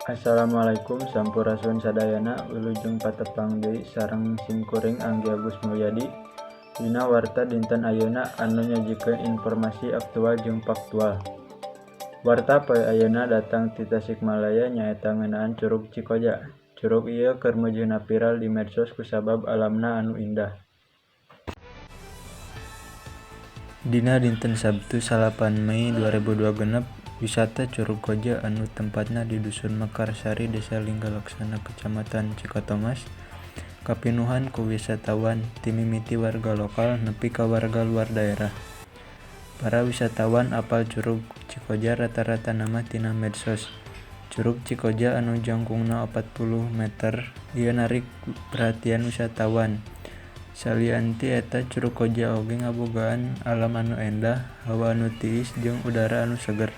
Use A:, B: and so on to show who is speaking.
A: Assalamualaikum sampurasun sadayana wilujeng patepang deui sareng simkuring Anggi Agus Mulyadi dina warta dinten ayeuna anu nyajikeun informasi aktual jeung faktual. Warta poe ayeuna datang ti Tasikmalaya nyaeta ngeunaan Curug Cikoja. Curug ieu keur meujeuhna viral di medsos kusabab alamna anu indah. Dina dinten Sabtu 9 Mei 2026 wisata Curug Koja anu tempatna di Dusun Mekarsari Desa Linggalaksana Kecamatan Cikatomas kapinuhan ku wisatawan ti mimiti warga lokal nepi ka warga luar daerah. Para wisatawan apal Curug Cikoja rata-ratana mah tina medsos. Curug Cikoja anu jangkungna 40 meter ieu narik perhatian wisatawan. Salian ti eta Curug Koja oge ngabogaan alam anu endah, hawa anu tiis jeung udara anu seger.